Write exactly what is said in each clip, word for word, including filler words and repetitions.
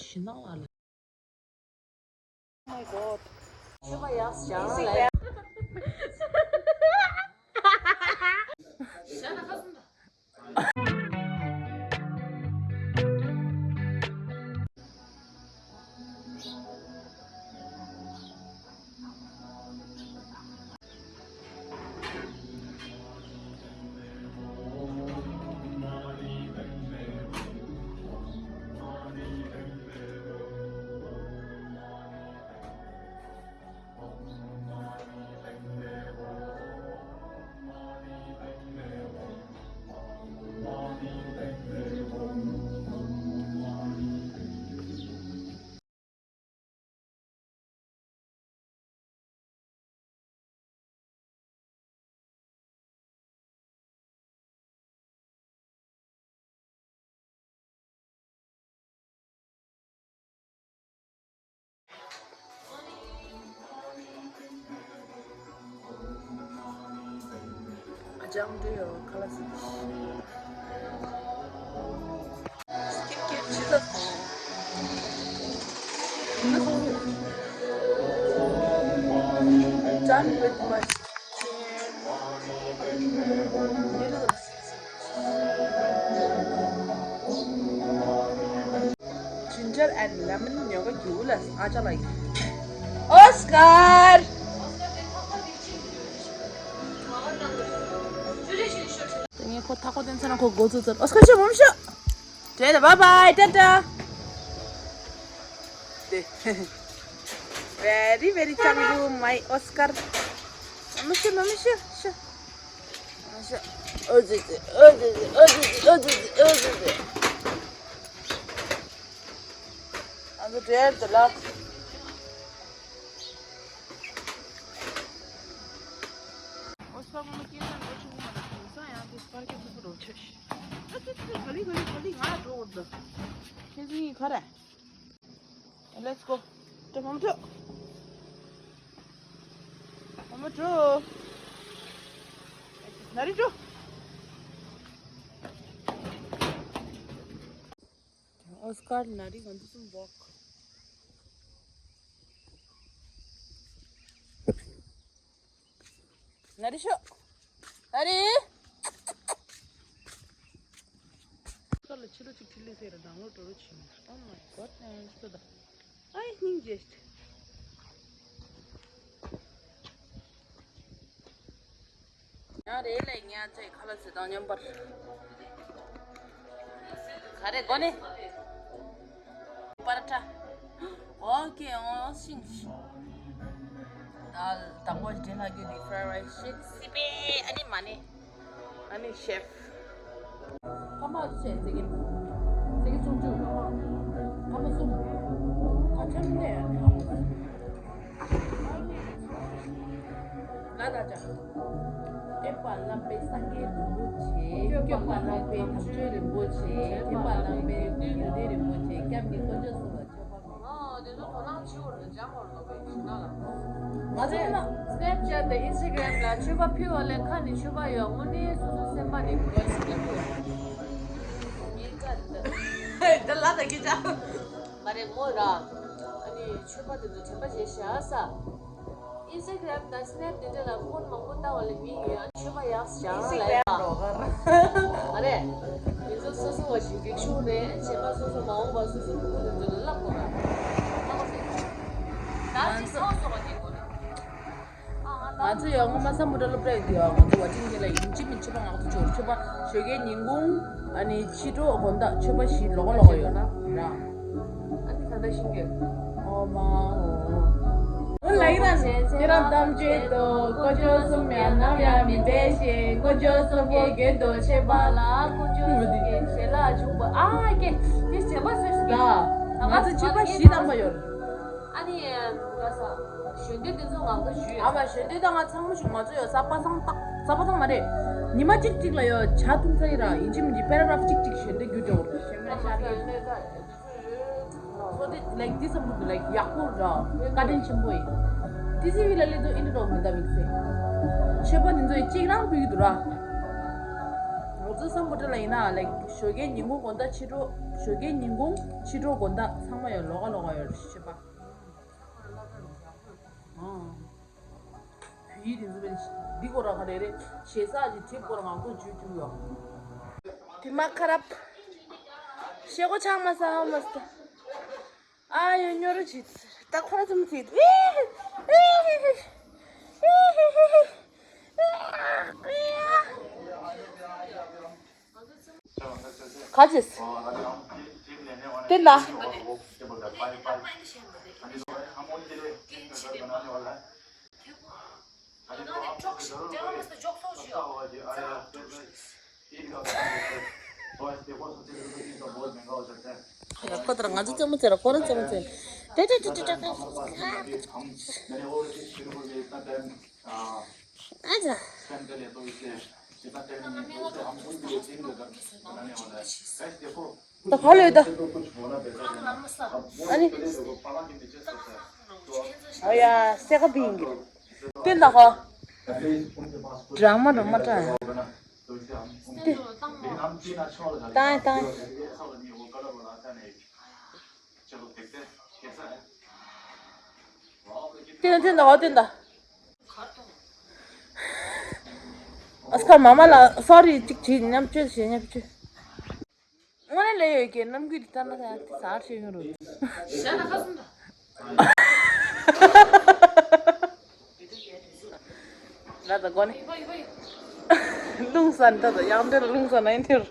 ཞི་ནང་ལ། Oh my god. ཆོས་པ་ཡག་ཞང་ལ། ཨ་ཅང་འདྲི་ཡོད་ཁ་ལག་ཟིག Done with my skin. Ginger and lemon ཉོ་ག་རྒྱུག་ལ་ཨ་ཅག་ལ། Oscar. ངས་ཁོ་ཐག་པ་བསྟན་ཚར་ན་ཁོ་འགོ་ཚུགས་ཚར། Oscar ཤོག་མམ་ཤོག་ཊ་ཊ། Bye bye. ཊ་ཊ། Very very ཅང་གུ། My Oscar. མམ་ཤོག་མམ་ཤོག་ཤོག་ཨ་ཙི་ཙི་ཨ་ཙི་ཙི་ཨ་ཙི་ཙི་ཨ་ཙི་ཙི་ཨ་ཙི་ཙི། ཨ་ཙི་འབྲས་དེ་ལ། ཨོ་སི་ཀར་ངོ་མ་སྐྱེས་ན་འགྲོ་ཆོག་གི་མ་རེད། དེང་སང་ཡང་དེ་སི་པར་སྐྱེ་ཐུབ་པ་འགྲོ་ཆོག་ཤི། ཨ་ཙི་ཙི་ག་ལི་ག་ལི་ག་ལི་ང་འགྲོ་འོ་ད། ཁྱེད་ཚོ་གཉིས་ག་རེ། Let's go. ཏྲ་མམ་ཏྲ། མམ་ཏྲ། ན་རི་ཏྲ། ཨོ་སི་ཀར་ན་རི་ང་ཚོ་གསུམ་བོག་ན་རི་ཤོག་ན་རི། ཁ་ལ་ཕྱི་ལོ་གཅིག་ཁྲི་ལི་ཟེར་ར་དང་ལོ་དྲོ་རུ་ཕྱིན། Oh my god. ཨ་ཡེ་སྙིང་རྗེ། ཡང་རེད་ལས་ཉ་ཚེ་ཁ་ལ་ཚེ་དང་མཉམ་པར། ག་རེ་གོ་ནི། པར་ཊ། ཨོ་ཀེ་ཨོ་ཤིན། དལ་དང་པོ་འདྲེ་ལྷ་གི་ནི་fried rice ཤིག་སི་པེ་ཨ་ནི་མ་ནི། ཨ་ནི་ཤེབ། ཀ་མ་ཆེ་ཙེ་གི། ཙེ་གི་ཆུང་ཆུང་། ཀ་མ་གསུམ། ཨ་ཆམ་ནེ། ང་ད་ཅག་ཨེ་པ་བླ་མའི་སངས་རྒྱས་རིན་པོ་ཆེ། སྐྱོབ་པ་བླ་མའི་དམ་ཆོས་རིན་པོ་ཆེ། ཐེག་པ་བླ་མའི་རྒྱུད་སྡེ་རིན་པོ་ཆེ། སྐྱབས་ཀྱི་དཀོན་མཆོག་གསུམ་ལ་མཆོད་པ། ཨ་དེ་ཚོ་དོ་སྣང་བྱེད་དགོས་རེད། འཇམ་པོར་ལོག་པའི་ཞིག་ན་ལ། ང་ཚོ་ཡིན་ན། Snapchat དང་Instagram ལ་མཆོད་པ་ཕུལ་བ་ལས་ཁ་ནས་མཆོད་པ་ཡོད། དངོས་གནས་སོ་སོ་སེམས་པ་ནས་དགོས་ཤིག་ལ་ཕུལ་བ། ངའི་སྐྲ་འདི། འདི་ལ་ད་སྐད་ཆ། མ་རེད་མོ་ར། ཨ་ནི་མཆོད་པ་དེ་ཚོ་དྲན་པ་བརྗེད་ཤག་ས། Instagram དང་Snap དེ་འདྲ་ལ་ཕོན་མང་པོ་བཏང་བ་ལས་མི་ཡོད། མཆོད་པ་ཡག་ཞང་ལ་ཡ། ཨ་རེ། དེ་ཚོ་སོ་སོ་བ་ཞིག་འགྲིག་ཤོག་རེད། བྱས་ན་སོ་སོ་མ་འོངས་པ་སོ་སོ་ཕྲུ་གུ་དེ་ཚོ་ལ་བསླབ་དགོས་ར། ད་ཅི་ཚོགས་སོ་བ་དེ་དགོས་རེད། ང་ཚོ་ཡང་ངོ་མ་སམ་བྷོ་ཊ་སློབ་གྲྭ་ཡི་དུས་ཡང་ང་ཚོ་བ་ཅིང་དེ་ལ་ཡིན་གཅིག་མིན་གཅིག་པ་ང་ཚོ་ཆོས་ཆོས་པ་ཞོགས་ཀའི་ཉིན་གུང་ཨ་ནི་ཕྱི་དྲོ་དགོང་དག་མཆོད་པ་བཞི་ལོག་ལོག་ཡོད་ན་ར། ཨ་ནི་ད་ལྟ་ཤིང་གི། ཨོ་མ་ཨོ། ཨོ་ལ་ཡི་ར་ནི་ཁྱེད་རང་ཐམས་ཅད་དོ་དཀོན་མཆོག་གསུམ་ཡང་ནམ་ཡང་མི་འབྲལ་ཞིང་། དཀོན་མཆོག་གསུམ་གྱི་རྒྱུན་དུ་ཆེན་པ་ལ། དཀོན་མཆོག་གསུམ་གྱི་ཞལ་ལག་འཇུག་པ། ཨ་ཀེ་དེ་བྱེད་པ་སུས་སུ་གི། ང་ཚོ་མཆོད་པ་བཞི་བཏང་པ་ཡོད། ཨ་ནི་ག་ས་ཞོན་དུས་དེ་ཚོ་ང་ཚོ་ཞུས། ཨ་མ་ཞོན་དུས་ད་ང་ཚང་མ་ཞུ། ང་ཚོ་ཡོད་ས་པ་སངས་ཏག་ས་པ་སངས་མ་རེད། ཉི་མ་གཅིག་གཅིག་ལ་ཡོད་ཇ་འཐུང་ཚར་ཡིན་ར། ཡིན་གཅིག་མིན་གཅིག་པེ་ར་གྷ་རབ་གཅིག་གཅིག་ཞོན་དུས་རྒྱུ་འབྲས་བོར་ཞོན་མེད་ཤར་ཡིན། སོ་དེ་ལེགས་འདི་བསམ་གི་འདུག་ལེགས་ཡག་པོ་ར་བཀའ་དྲིན་ཆེན་པོ་ཡིན། ཏི་སི་ཝི་ལ་ལི་ཚོ་ཨིན་འགྲོ་མི་འདའ་མི་ཚེ་མཆོད་པ་འདི་ཚོ་ཡི་གཅིག་རང་ཕུལ་གི་འདུག་ར། ང་ཚོ་སམ་བྷོ་ཊ་ལ་ཡིན་ན་ལེགས་ཞོགས་ཀའི་ཉིན་གུང་དགོང་དག་ཕྱི་དྲོ། ཞོགས་ཀའི་ཉིན་གུང་ཕྱི་དྲོ་དགོང་དག་ཚང་མ་ཡང་ལོགས་ཀ་ལོགས་ཀ་ཡོད་རེད་ཤེས་པ། ཨང་། བོད་ཡིག་དེ་ཚོ་བས་འདི་སྐོར་ར་ག་རེ་རེད། ཞེ་ས་ཀྱི་དེབ་སྐོར་ང་ཚོ་བརྗོད་རྒྱུ་ཡོད། དེ་མ་ཁ་རབ། ཤེས་གོ་ཆག་མ་ས་ཧ་མ་ས། ཨ་ཡོ་ཉོ་རུ་ཅི་ད་ཁོ་ར་ཙམ་ཚིག་ག་ཅེས། དེ་ལ། ཁོ་ལྟར་ང་ཚོ་རྩེད་མོ་རྩེ་ར་ཁོ་རང་རྩེད་མོ་རྩེ། ཏེ་ཏེ་ཏེ་ཏེ་ཏེ། ཨ་ཅག་ད་ག་ལོས་ད། ཨ་ནི། ཨ་ཡ་སེ་ག་བིང་གི། ཏེ་ད་ག། ཌ་ར་མ་ཌ་ར་མ་ཊ། ཏེ། ཏང་ཏང་། ཏེ་ཏེ་ད་ག་ཏེ་ད། ཨ་སྐར་མ་མ་ལ་སོ་རི་ཅིག་བྱེད་མཉམ་སྤྱོད་བྱེད་མཉམ་སྤྱོད། དངོས་གནས་ལས་ཡོད་ཀྱི་རྣམ་འགྱུར་དེ་ལྟ་ན་ཡང་དེ་ཟ་ཤེས་ཡོང་རུང་། ཞྭ་ན་ཁ་སུམ་ད། ང་ད་གོ་ནི། རླུང་ས་ནི་ད་ད་ཡང་འདིར་རླུང་ས་ན་ཡིན་འདིར།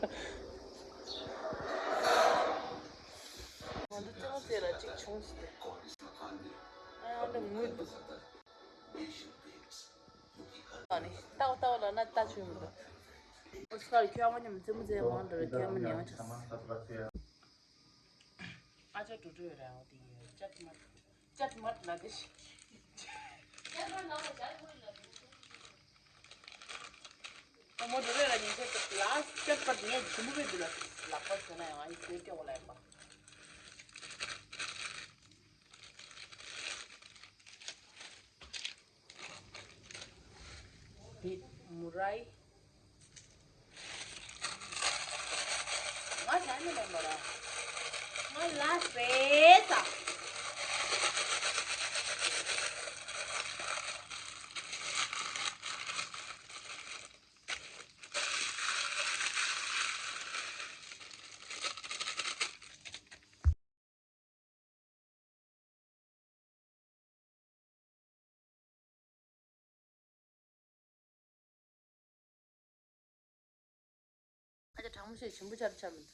ང་ད་ཅང་ཟེར་ལ་གཅིག་བྱུང་ཟེར་ཏེ། ཨ་ཡང་འདི་ངུས་འདུག་ཨ་ནི་ལྟ་བ་ལྟ་བ་ལ་ན་ལྟ་ཆོས་མི་འདུག་ཨོ་སི་ཀར་ཁྱོད་ང་མཉམ་རྩེད་མོ་རྩེ་མང་འདྲ་རེད། ཁྱོད་ང་མཉམ་ཆགས། ཨ་ཅག་འགྲོ་འགྲོ་ཡོད་རེད། ཨོ་དེ་ཡོད་ཅག་མ་ཅག་མ་ལ་དེ་ཤི། ཨ་མོ་འགྲོ་འགྲོ་ཡོད་རེད། ཉིན་ཤས་ལ་ཅག་པ་ངས་ཇི་མོ་བས་འདི་ལ་ལག་པ་བཟོས་ན་ཡང་ཨ་ཡི་ཟོས་སྐྱོ་བ་ལ་ཡིན་པ། འདི་མུ་རའི། ང་ཞ་ནི་མེད་མོ་ར། ང་ལ་སྤེ་ས། ཁ་ཆེ་དྲང་མོ་བཤད་ཞིམ་པོ་ཆར་ཆར་མི་འདུག་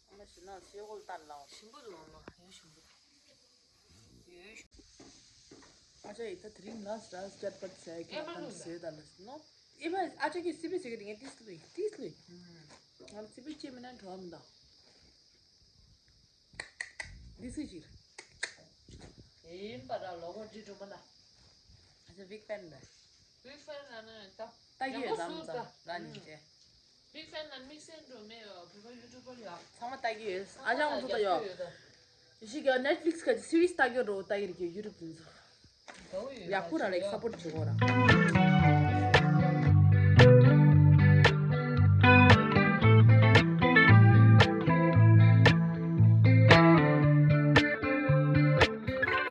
ཨ་མ་ཞི་ན་ཤེས་གོལ་ལྟར་ལའོ། ཞིམ་པོ་འདུག་ཨ་མ་ཡོད་ཞིམ་པོ་འདུག་ཡོད་ཞིམ་པོ། ཨ་ཅག་ཡིས་ད་དེ་རིང་ལ་སི་ར་སི་ཅར་པད་ཟས་ཀྱི་ཁམ་བཟོས་ད་ལ་སི་ནོ། ཨེ་མ་ཨ་ཅག་གིས་སི་པི་ཟེར་གི་དེ་ངས་ཏིས་ལུས་ཏིས་ལུས། ང་ལ་སི་པི་ཅེས་མིན་ན་འགྲོ་བ་མི་འདུག་འདི་སུ་ཅིག་ཡིན་པ་ར་ལོ་གོ་འདི་སྒྲུང་མ་ན། ཨ་ཅག་བིག་ཕན་ད། བིག་ཕན་ན་ནི་ད། ལྟ་གི་ཡོད་ཙམ་ཙམ་ར་ཉིན་བྱས། བིག་ཕན་ན་དམིགས་བསལ་འགྲོ་མེད་ཡོད་བོད་པ་ཡུ་ཊུབ་པར་ཡོད། ཚང་མ་ལྟ་གི་ཡོད། ཨ་ཅག་ང་ཚོ་ད་ཡོད། ཡོད་ད། ཡི་ཤི་གི་ནེཊ་ཕི་ལིག་སི་གི་སི་རིས་ལྟ་གི་རོ་ལྟ་གི་རིག་གི་ཡུ་ཊུབ་དེ་ཚོ། ཡག་པོ་ར་ལེགས་སཔོར་བྱེད་དགོས་ར།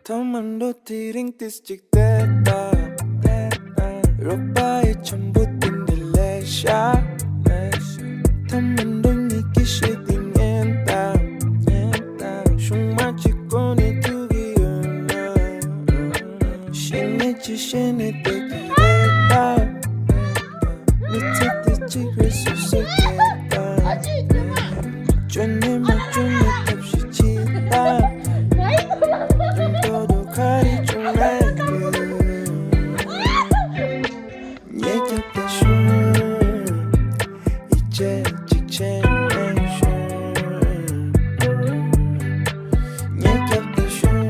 ཐོག་མར་འགྲོ་དེ་རིང་ཏིས་གཅིག་བལྟས་ད། རོགས་པ་ཡི་འཆམ་པོ་དེ་འདྲ་ལས་ཤ། ཐོག་མར་འགྲོ་ཉིད་ཀྱི་ཤེས་དེ་ཉན་ད། ཤུང་མ་གཅིག་གོ་ནས་ཐུག་གི་ཡོད་ན། ཤེས་ནས་ཅི་ཤེས་ནས་བལྟས་ཀྱི་རེད་ད། མི་ཚེ་འདི་གཅིག་རེད་སུ་སུ་སྐད་ད། བཅོས་ནས་མ་བཅོས་ནས་ཐབས་ཤེས་བྱེད་ད། དོ་དོ་ག་རེ་བྱུང་ན་ཡིན། ཉེ་རྒྱབ་ཏུ་ཤོག་ཡིད་ཆེས་གཅིག་བྱས་ནས་ཤོག་ཉེ་རྒྱབ་ཏུ་ཤོག་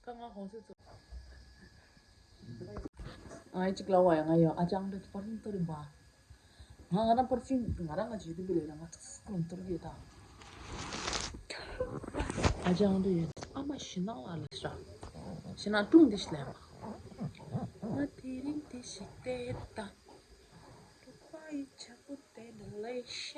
ཁ་ང་ཧོང་སི་ཚོ། ཨ་ཅིག་ལ་བ་ཡ་ང་ཡོ་ཨ་ཅང་རེ་པར་ཤིང་ཏོ་རིམ་པ། ང་ང་རང་པར་ཤིང་ང་རང་ང་ཇི་དུ་བི་ལེ་ར་ང་ཚོ་ཀུན་ཏོར་གི་ད། ཨ་ཅང་རེ་ཨ་མ་ཤི་ན་ལ་ལ་ཤ། ཤི་ན་ཀྲུང་དི་ཤི་ལེ་མ། ང་དེ་རིང་དེ་ཞིག་བལྟས་དང་། འབྲོག་པ་ཡི་བྱ་སྤུ་དེ་ནི་ལེ་ཤ།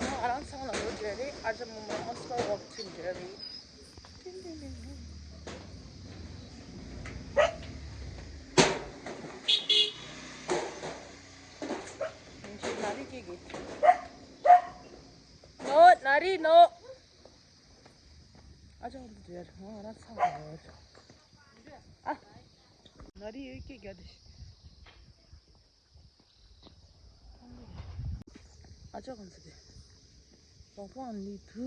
ང་ཨ་རང་ཚང་ལ་འགྲོ་འདོད་རེད། ཨ་ཅག་རྨོ་མོ་ཨོ་སི་ཀར་ཝོག་ཁྲིད་འདོད་རེད། ཏིང་ཏིང་ཏིང་ཏིང་། ཉིན་ཞིག་ན་རི་སྐྱེ་གི། ནོ། ན་རི་ནོ། ཨ་ཅག་འདི་འདྲ་ང་རང་ཚང་གི་ཡོད། ཨ། ན་རི་ཡོད་སྐད་རྒྱག་དེ། ཨ་ཅག་གང་ཚོད་དེ། ལོག་པའང་ལི་དུ།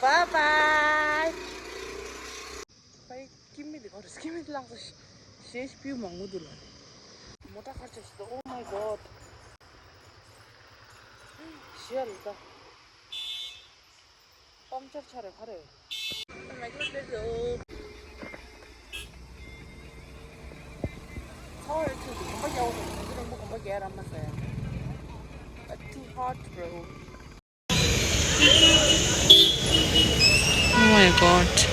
Bye bye. ཕའི་ཀི་མི་དེ་ག་རེ། ཀི་མི་དེ་ལགས་སོ། ཞེས་སྤུས་མང་པོ་འདུག་ལ། མོ་ཊ་ཁར་ཆགས་སོ། Oh my god. ཞེས་ལ་ད། པང་ཆར་ཆ་རེ་ག་རེ། Oh my god, let's go. ཚ་བ་རེ་ཆུ་དེ་གོམ་པ་རྒྱག་འོ་དང་། དེ་རིང་པོ་གོམ་པ་རྒྱག་ར་མ་ཟེར། But too hot, bro. Oh my god.